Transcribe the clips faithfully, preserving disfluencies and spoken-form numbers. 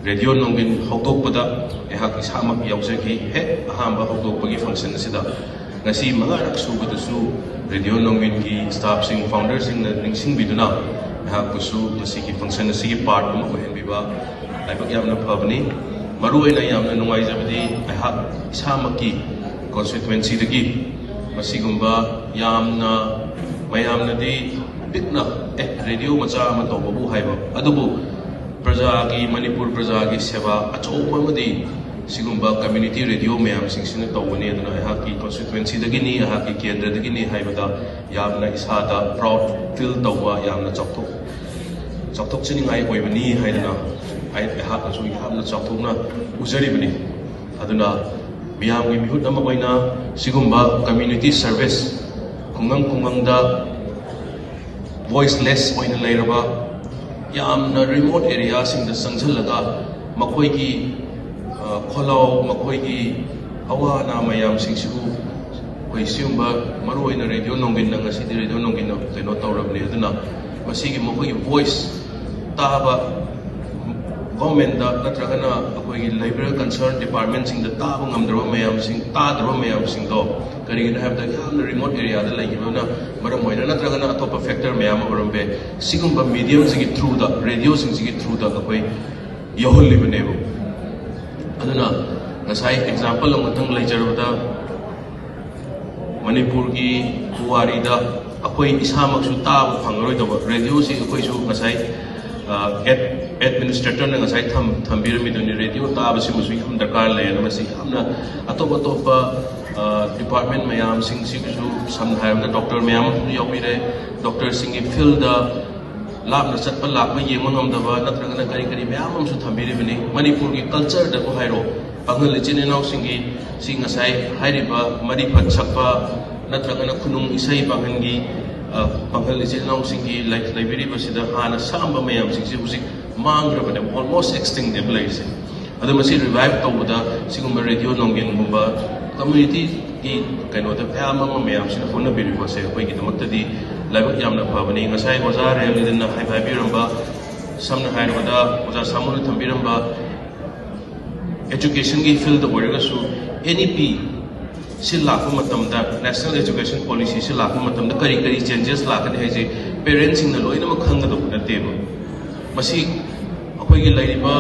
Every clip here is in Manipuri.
ꯔꯦꯗꯤꯑꯣ ꯅꯣꯡꯒꯤꯟ ꯍꯧꯗꯣꯛꯄꯗ ꯑꯩꯍꯥꯛ ꯏꯁꯥꯃꯛ ꯌꯥꯎꯖꯈꯤ꯫ ꯍꯦꯛ ꯑꯍꯥꯟꯕ ꯍꯧꯗꯣꯛꯄꯒꯤ ꯐꯪꯁꯟ ꯑꯁꯤꯗ ꯉꯁꯤ ꯃꯉꯥꯔꯛ ꯁꯨꯕꯗꯁꯨ ꯔꯦꯗꯤꯑꯣ ꯅꯣꯡꯒꯤꯟꯒꯤ ꯁ꯭ꯇꯥꯐꯁꯤꯡ, ꯐꯥꯎꯟꯗꯔꯁꯤꯡꯅ ꯅꯤꯡꯁꯤꯡꯕꯤꯗꯨꯅ ꯑꯩꯍꯥꯛꯄꯨꯁꯨ ꯉꯁꯤꯒꯤ ꯐꯪꯁꯟ ꯑꯁꯤꯒꯤ ꯄꯥꯔꯠ ꯑꯃ ꯑꯣꯏꯍꯟꯕꯤꯕ ꯂꯥꯏꯕꯛ ꯌꯥꯝꯅ ꯐꯕꯅꯤ꯫ ꯃꯔꯨꯑꯣꯏꯅ ꯌꯥꯝꯅ ꯅꯨꯡꯉꯥꯏꯖꯕꯗꯤ ꯑꯩꯍꯥꯛ ꯏꯁꯥꯃꯛꯀꯤ ꯀꯣꯟꯁꯇꯤꯇ꯭ꯋꯦꯟꯁꯤꯗꯒꯤ ꯃꯁꯤꯒꯨꯝꯕ ꯌꯥꯝꯅ, ꯃꯌꯥꯝꯅꯗꯤ ꯄꯤꯛꯅ "ꯑꯦ, ꯔꯦꯗꯤꯑꯣ ꯃꯆꯥ ꯑꯃ ꯇꯧꯕꯕꯨ" ꯍꯥꯏꯕ, ꯑꯗꯨꯕꯨ ꯄ꯭ꯔꯖꯥꯒꯤ, ꯃꯅꯤꯄꯨꯔ ꯄ꯭ꯔꯖꯥꯒꯤ ꯁꯦꯕꯥ ꯑꯆꯧꯕ ꯑꯃꯗꯤ ꯁꯤꯒꯨꯝꯕ ꯀꯝꯃ꯭ꯌꯨꯅꯤꯇꯤ ꯔꯦꯗꯤꯑꯣ ꯃꯌꯥꯝꯁꯤꯡꯁꯤꯅ ꯇꯧꯕꯅꯤ꯫ ꯑꯗꯨꯅ ꯑꯩꯍꯥꯛꯀꯤ ꯀꯣꯟꯁꯇꯤꯇ꯭ꯋꯦꯟꯁꯤꯗꯒꯤꯅꯤ, ꯑꯩꯍꯥꯛꯀꯤ ꯀꯦꯟꯗ꯭ꯔꯗꯒꯤꯅꯤ ꯍꯥꯏꯕꯗ ꯌꯥꯝꯅ ꯏꯁꯥꯗ ꯄ꯭ꯔꯥꯎꯗ ꯐꯤꯜ ꯇꯧꯕ, ꯌꯥꯝꯅ ꯆꯥꯎꯊꯣꯛ-, ꯆꯥꯎꯊꯣꯛꯆꯅꯤꯡꯉꯥꯏ ꯑꯣꯏꯕꯅꯤ ꯍꯥꯏꯗꯅ ꯑꯩ, ꯑꯩꯍꯥꯛꯅꯁꯨ ꯌꯥꯝꯅ ꯆꯥꯎꯊꯣꯛꯅ ꯎꯖꯔꯤꯕꯅꯤ꯫ ꯑꯗꯨꯅ ꯃꯤꯌꯥꯝꯒꯤ ꯃꯤꯍꯨꯠ ꯑꯃ ꯑꯣꯏꯅ ꯁꯤꯒꯨꯝꯕ ꯀꯝꯃ꯭ꯌꯨꯅꯤꯇꯤ ꯁꯔꯚꯤꯁ, ꯈꯨꯡꯒꯪ ꯈꯨꯡꯒꯪꯗ ꯚꯣꯏꯁꯂꯦꯁ ꯑꯣꯏꯅ ꯂꯩꯔꯕ, ꯌꯥꯝꯅ ꯔꯤꯃꯣꯠ ꯑꯦꯔꯤꯌꯥꯁꯤꯡꯗ ꯆꯪꯁꯤꯜꯂꯒ ꯃꯈꯣꯏꯒꯤ, ꯑ, ꯈꯣꯜꯂꯥꯎ, ꯃꯈꯣꯏꯒꯤ ꯑꯋꯥ ꯑꯅꯥ ꯃꯌꯥꯝꯁꯤꯡꯁꯤꯕꯨ ꯑꯩꯈꯣꯏ ꯁꯤꯒꯨꯝꯕ, ꯃꯔꯨꯑꯣꯏꯅ ꯔꯦꯗꯤꯑꯣ ꯅꯣꯡꯒꯤꯟꯅ, ꯉꯁꯤꯗꯤ ꯔꯦꯗꯤꯑꯣ ꯅꯣꯡꯒꯤꯟꯅ ꯀꯩꯅꯣ ꯇꯧꯔꯕꯅꯤ꯫ ꯑꯗꯨꯅ ꯃꯁꯤꯒꯤ ꯃꯈꯣꯏꯒꯤ ꯚꯣꯏꯁ ꯇꯥꯕ, ꯒꯣꯔꯃꯦꯟꯗ ꯅꯠꯇ꯭ꯔꯒꯅ ꯑꯩꯈꯣꯏꯒꯤ ꯂꯩꯕꯤꯔꯤꯕ ꯀꯟꯁꯔꯟ ꯗꯤꯄꯥꯔꯠꯃꯦꯟꯁꯤꯡꯗ ꯇꯥꯕ ꯉꯝꯗ꯭ꯔꯕ ꯃꯌꯥꯝꯁꯤꯡ, ꯇꯥꯗ꯭ꯔꯕ ꯃꯌꯥꯝꯁꯤꯡꯗꯣ, ꯀꯔꯤꯒꯤꯅꯣ ꯍꯥꯏꯕꯗ ꯌꯥꯝꯅ ꯔꯤꯃꯣꯠ ꯑꯦꯔꯤꯌꯥꯗ ꯂꯩꯈꯤꯕꯅ ꯃꯔꯝ ꯑꯣꯏꯔ, ꯅꯠꯇ꯭ꯔꯒꯅ ꯑꯇꯣꯞꯄ ꯐꯦꯛꯇꯔ ꯃꯌꯥꯝ ꯑꯃ ꯑꯣꯏꯔꯝꯕ ꯌꯥꯏ꯫ ꯁꯤꯒꯨꯝꯕ ꯃꯤꯗꯤꯌꯝꯁꯤꯒꯤ ꯊ꯭ꯔꯨꯗ, ꯔꯦꯗꯤꯑꯣꯁꯤꯡꯁꯤꯒꯤ ꯊ꯭ꯔꯨꯗ ꯑꯩꯈꯣꯏ ꯌꯧꯍꯜꯂꯤꯕꯅꯦꯕ꯫ ꯑꯗꯨꯅ ꯉꯁꯥꯏ ꯑꯦꯛꯖꯥꯝꯄꯜ ꯑꯃꯈꯛꯇꯪ ꯂꯩꯖꯔꯕꯗ, ꯃꯅꯤꯄꯨꯔꯒꯤ ꯄꯨꯋꯥꯔꯤꯗ ꯑꯩꯈꯣꯏ ꯏꯁꯥꯃꯛꯁꯨ ꯇꯥꯕ ꯐꯪꯉꯔꯣꯏꯗꯧꯕ ꯔꯦꯗꯤꯑꯣꯁꯤ ꯑꯩꯈꯣꯏꯁꯨ ꯉꯁꯥꯏ, ꯑ, ꯑꯦꯗ-, ꯑꯦꯗꯃꯤꯅꯤꯁꯇ꯭ꯔꯦꯇꯔꯅ ꯉꯁꯥꯏ ꯊꯝ-, ꯊꯝꯕꯤꯔꯝꯃꯤꯗꯨꯅꯤ, ꯔꯦꯗꯤꯑꯣ ꯇꯥꯕꯁꯤꯃꯁꯨ ꯌꯥꯝ ꯗꯔꯀꯥꯔ ꯂꯩ꯫ ꯑꯗꯨꯅ ꯃꯁꯤ ꯌꯥꯝꯅ ꯑꯇꯣꯞ ꯑꯇꯣꯞꯄ, ꯑ, ꯗꯤꯄꯥꯔꯠꯃꯦꯟ ꯃꯌꯥꯝꯁꯤꯡꯁꯤꯒꯤꯁꯨ, ꯁꯝꯅ ꯍꯥꯏꯔꯕꯗ ꯗꯣꯛꯇꯔ ꯃꯌꯥꯝ ꯑꯃꯁꯨ ꯌꯥꯎꯕꯤꯔꯦ, ꯗꯣꯛꯇꯔꯁꯤꯡꯒꯤ ꯐꯤꯜꯗ ꯂꯥꯞꯅ ꯆꯠꯄ ꯂꯥꯛꯄ ꯌꯦꯡꯕ ꯉꯝꯗꯕ ꯅꯠꯇ꯭ꯔꯒꯅ ꯀꯔꯤ ꯀꯔꯤ ꯃꯌꯥꯝ ꯑꯃꯁꯨ ꯊꯝꯕꯤꯔꯤꯕꯅꯤ꯫ ꯃꯅꯤꯄꯨꯔꯒꯤ ꯀꯜꯆꯔꯗꯕꯨ ꯍꯥꯏꯔꯣ, ꯄꯥꯉꯜ ꯏꯆꯤꯟ ꯏꯅꯥꯎꯁꯤꯡꯒꯤ, ꯁꯤ ꯉꯁꯥꯏ ꯍꯥꯏꯔꯤꯕ ꯃꯔꯤꯐꯠ ꯁꯛꯄ ꯅꯠꯇ꯭ꯔꯒꯅ ꯈꯨꯅꯨꯡ ꯏꯁꯩ ꯄꯥꯡꯒꯜꯒꯤ, ꯑ, ꯄꯥꯉꯜ ꯏꯆꯤꯟ ꯏꯅꯥꯎꯁꯤꯡꯒꯤ ꯂꯩ-, ꯂꯩꯕꯤꯔꯤꯕꯁꯤꯗ ꯍꯥꯟꯅ ꯁꯛꯑꯝꯕ ꯃꯌꯥꯝꯁꯤꯡꯁꯤ ꯍꯧꯖꯤꯛ ꯃꯥꯡꯈ꯭ꯔꯕꯅꯦ, almost extinct ꯂꯩꯔꯤꯁꯦ꯫ ꯑꯗꯣ ꯃꯁꯤ ꯔꯤꯚꯥꯏꯚ ꯇꯧꯕꯗ ꯁꯤꯒꯨꯝꯕ ꯔꯦꯗꯤꯑꯣ ꯅꯣꯡꯒꯤꯟꯒꯨꯝꯕ ꯀꯝꯃ꯭ꯌꯨꯅꯤꯇꯤꯒꯤ ꯀꯩꯅꯣꯗ ꯃꯌꯥꯝ ꯑꯃ ꯃꯌꯥꯝꯁꯤꯅ ꯍꯣꯠꯅꯕꯤꯔꯤꯕꯁꯦ ꯑꯩꯈꯣꯏꯒꯤꯗꯃꯛꯇꯗꯤ ꯂꯥꯏꯕꯛ ꯌꯥꯝꯅ ꯐꯕꯅꯤ꯫ ꯉꯁꯥꯏ ꯑꯣꯖꯥ ꯔꯦꯝꯂꯤꯟꯅ ꯍꯥꯏ-, ꯍꯥꯏꯕꯤꯔꯝꯕ ꯁꯝꯅ ꯍꯥꯏꯔꯕꯗ ꯑꯣꯖꯥ ꯁꯥꯃꯨꯅ ꯊꯝꯕꯤꯔꯝꯕ educationꯒꯤ fieldꯇ ꯑꯣꯏꯔꯒꯁꯨ, N E P ꯁꯤ ꯂꯥꯛꯄ ꯃꯇꯝꯗ, National Education Policyꯁꯤ ꯂꯥꯛꯄ ꯃꯇꯝꯗ ꯀꯔꯤ ꯀꯔꯤ changes ꯂꯥꯛꯀꯅꯤ ꯍꯥꯏꯁꯦ parentsꯁꯤꯡꯅ ꯂꯣꯏꯅꯃꯛ ꯈꯪꯒꯗꯧꯕ ꯅꯠꯇꯦꯕ꯫ ꯃꯁꯤ ꯑꯩꯈꯣꯏꯒꯤ ꯂꯩꯔꯤꯕ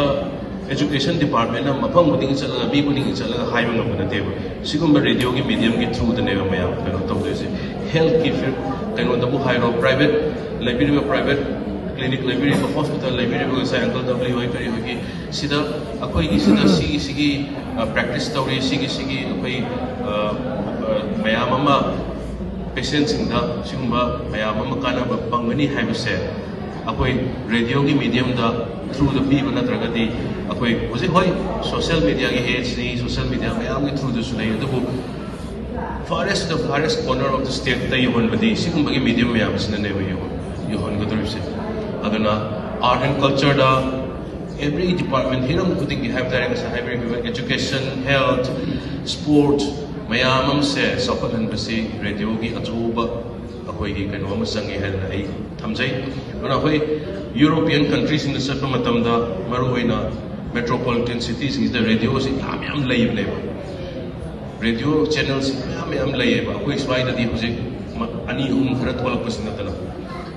education departmentꯅ ꯃꯐꯝ ꯈꯨꯗꯤꯡ ꯆꯠꯂꯒ, ꯃꯤ ꯈꯨꯗꯤꯡ ꯆꯠꯂꯒ ꯍꯥꯏꯕ ꯉꯝꯕ ꯅꯠꯇꯦꯕ꯫ ꯁꯤꯒꯨꯝꯕ radioꯒꯤ mediumꯒꯤ throughꯗꯅꯦꯕ ꯃꯌꯥꯝ ꯀꯩꯅꯣ ꯇꯧꯗꯣꯏꯁꯦ꯫ Healthꯀꯤ field, ꯀꯩꯅꯣꯗꯕꯨ ꯍꯥꯏꯔꯣ, private ꯂꯩꯕꯤꯔꯤꯕ, private clinic ꯂꯩꯕꯤꯔꯤꯕ, hospital ꯂꯩꯕꯤꯔꯤꯕ, ꯉꯁꯥꯏ Uncle W ꯍꯣꯏ ꯀꯔꯤ ꯍꯣꯏꯒꯤ ꯁꯤꯗ, ꯑꯩꯈꯣꯏꯒꯤ ꯁꯤꯗ ꯁꯤꯒꯤ ꯁꯤꯒꯤ practice ꯇꯧꯔꯤ, ꯁꯤꯒꯤ ꯁꯤꯒꯤ ꯑꯩꯈꯣꯏ ꯃꯌꯥꯝ ꯑꯃ patientꯁꯤꯡꯗ ꯁꯤꯒꯨꯝꯕ ꯃꯌꯥꯝ ꯑꯃ ꯀꯥꯟꯅꯕ ꯐꯪꯒꯅꯤ ꯍꯥꯏꯕꯁꯦ ꯑꯩꯈꯣꯏ radioꯒꯤ mediumꯗ throughꯗ ꯄꯤꯕ ꯅꯠꯇ꯭ꯔꯒꯗꯤ, ꯑꯩꯈꯣꯏ ꯍꯧꯖꯤꯛ, ꯍꯣꯏ, social mediaꯒꯤ ageꯅꯤ, social media ꯃꯌꯥꯝꯒꯤ throughꯗꯁꯨ ꯂꯩ, ꯑꯗꯨꯕꯨ farthest to farthest corner of the stateꯇ ꯌꯧꯍꯟꯕꯗꯤ ꯁꯤꯒꯨꯝꯕꯒꯤ medium ꯃꯌꯥꯝꯁꯤꯅꯅꯦꯕ ꯌꯧꯍꯟ-, ꯌꯧꯍꯟꯒꯗꯧꯔꯤꯕꯁꯦ꯫ ꯑꯗꯨꯅ art and cultureꯗ every department, ꯍꯤꯔꯝ ꯈꯨꯗꯤꯡꯒꯤ ꯍꯥꯏꯕ ꯇꯥꯔꯦ, ꯉꯁꯥꯏ ꯍꯥꯏꯕꯤꯔꯤꯕ education, health, sports ꯃꯌꯥꯝ ꯑꯃꯁꯦ ꯆꯥꯎꯈꯠꯍꯟꯕꯁꯤ radioꯒꯤ ꯑꯆꯧꯕ ꯑꯩꯈꯣꯏꯒꯤ ꯀꯩꯅꯣ ꯑꯃ ꯆꯪꯉꯦ ꯍꯥꯏꯗꯅ ꯑꯩ ꯊꯝꯖꯩ꯫ ꯑꯗꯨꯅ ꯑꯩꯈꯣꯏ European countryꯁꯤꯡꯗ ꯆꯠꯄ ꯃꯇꯝꯗ, ꯃꯔꯨꯑꯣꯏꯅ metropolitan cityꯁꯤꯡꯁꯤꯗ radioꯁꯤ ꯌꯥꯝ ꯌꯥꯝ ꯂꯩꯕꯅꯦꯕ꯫ Radio channelꯁꯤ ꯃꯌꯥꯝ ꯃꯌꯥꯝ ꯂꯩꯌꯦꯕ꯫ ꯑꯩꯈꯣꯏ ꯁ꯭ꯋꯥꯏꯗꯗꯤ ꯍꯧꯖꯤꯛ ꯃ-, ꯑꯅꯤ ꯑꯍꯨꯝ ꯈꯔ ꯊꯣꯛꯂꯛꯄꯁꯤ ꯅꯠꯇꯅ꯫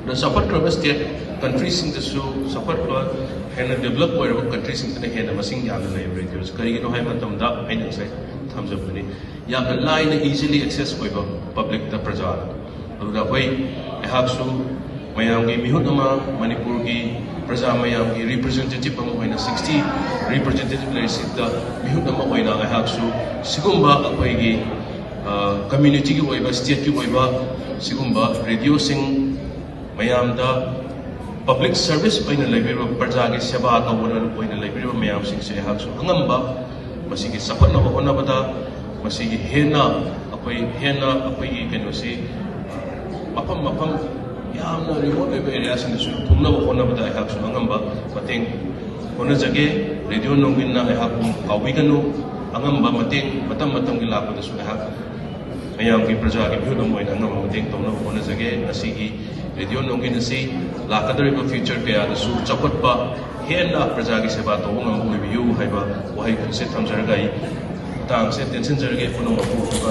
ꯑꯗꯣ ꯆꯥꯎꯈꯠꯈ꯭ꯔꯕ state countryꯁꯤꯡꯗꯁꯨ, ꯆꯥꯎꯈꯠꯄ, ꯍꯦꯟꯅ develop ꯑꯣꯏꯔꯕ countryꯁꯤꯡꯗꯅ ꯍꯦꯟꯅ ꯃꯁꯤꯡ ꯌꯥꯝꯅ ꯂꯩꯕ radioꯁꯤ꯫ ꯀꯔꯤꯒꯤꯅꯣ ꯍꯥꯏꯕ ꯃꯇꯝꯗ, ꯑꯩꯅ ꯉꯁꯥꯏ ꯊꯝꯖꯕꯗꯨꯅꯤ, ꯌꯥꯝꯅ ꯂꯥꯏꯅ, easily access ꯑꯣꯏꯕ publicꯇ, ꯄ꯭ꯔꯖꯥꯗ꯫ ꯑꯗꯨꯗ ꯑꯩꯈꯣꯏ, ꯑꯩꯍꯥꯛꯁꯨ ꯃꯌꯥꯝꯒꯤ ꯃꯤꯍꯨꯠ ꯑꯃ, ꯃꯅꯤꯄꯨꯔꯒꯤ ꯄ꯭ꯔꯖꯥ ꯃꯌꯥꯝꯒꯤ representative ꯑꯃ ꯑꯣꯏꯅ, sixty representative ꯂꯩꯔꯤꯁꯤꯗ ꯃꯤꯍꯨꯠ ꯑꯃ ꯑꯣꯏꯅ ꯑꯩꯍꯥꯛꯁꯨ ꯁꯤꯒꯨꯝꯕ ꯑꯩꯈꯣꯏꯒꯤ, ꯑ, communityꯒꯤ ꯑꯣꯏꯕ, stateꯀꯤ ꯑꯣꯏꯕ ꯁꯤꯒꯨꯝꯕ radioꯁꯤꯡ ꯃꯌꯥꯝꯗ public service ꯑꯣꯏꯅ ꯂꯩꯕꯤꯔꯤꯕ, ꯄ꯭ꯔꯖꯥꯒꯤ ꯁꯦꯕꯥ ꯇꯧꯕ ꯑꯣꯏꯅ ꯂꯩꯕꯤꯔꯤꯕ ꯃꯌꯥꯝꯁꯤꯡꯁꯦ ꯑꯩꯍꯥꯛꯁꯨ ꯑꯉꯝꯕ ꯃꯁꯤꯒꯤ ꯆꯥꯎꯈꯠꯅꯕ ꯍꯣꯠꯅꯕꯗ, ꯃꯁꯤꯒꯤ ꯍꯦꯟꯅ ꯑꯩꯈꯣꯏ, ꯍꯦꯟꯅ ꯑꯩꯈꯣꯏꯒꯤ ꯀꯩꯅꯣꯁꯤ ꯃꯐꯝ ꯃꯐꯝ ꯌꯥꯝꯅ remote ꯑꯣꯏꯕ areaꯁꯤꯡꯗꯁꯨ ꯊꯨꯡꯅꯕ ꯍꯣꯠꯅꯕꯗ ꯑꯩꯍꯥꯛꯁꯨ ꯑꯉꯝꯕ ꯃꯇꯦꯡ ꯍꯣꯠꯅꯖꯒꯦ꯫ Radio ꯅꯣꯡꯒꯤꯟꯅ ꯑꯩꯍꯥꯛꯄꯨ ꯀꯥꯎꯕꯤꯒꯅꯨ꯫ ꯑꯉꯝꯕ ꯃꯇꯦꯡ ꯃꯇꯝ ꯃꯇꯝꯒꯤ ꯂꯥꯛꯄꯗꯁꯨ ꯑꯩꯍꯥꯛ ꯃꯌꯥꯝꯒꯤ, ꯄ꯭ꯔꯖꯥꯒꯤ ꯃꯤꯍꯨꯠ ꯑꯃ ꯑꯣꯏꯅ ꯑꯉꯝꯕ ꯃꯇꯦꯡ ꯇꯧꯅꯕ ꯍꯣꯠꯅꯖꯒꯦ꯫ ꯉꯁꯤꯒꯤ ꯔꯦꯗꯤꯑꯣ ꯅꯣꯡꯒꯤꯟ ꯑꯁꯤ ꯂꯥꯛꯀꯗꯧꯔꯤꯕ ꯐ꯭ꯌꯨꯆꯔ ꯀꯌꯥꯗꯁꯨ ꯆꯥꯎꯈꯠꯄ, ꯍꯦꯟꯅ ꯄ꯭ꯔꯖꯥꯒꯤ ꯁꯦꯕꯥ ꯇꯧꯕ ꯉꯝꯕ ꯑꯣꯏꯕꯤꯌꯨ ꯍꯥꯏꯕ ꯋꯥꯍꯩ ꯈꯔꯁꯦ ꯊꯝꯖꯔꯒ ꯑꯩ ꯃꯇꯥꯡꯁꯦ ꯇꯦꯟꯁꯤꯟꯖꯔꯒꯦ꯫ ꯄꯨꯝꯅꯃꯛꯄꯨ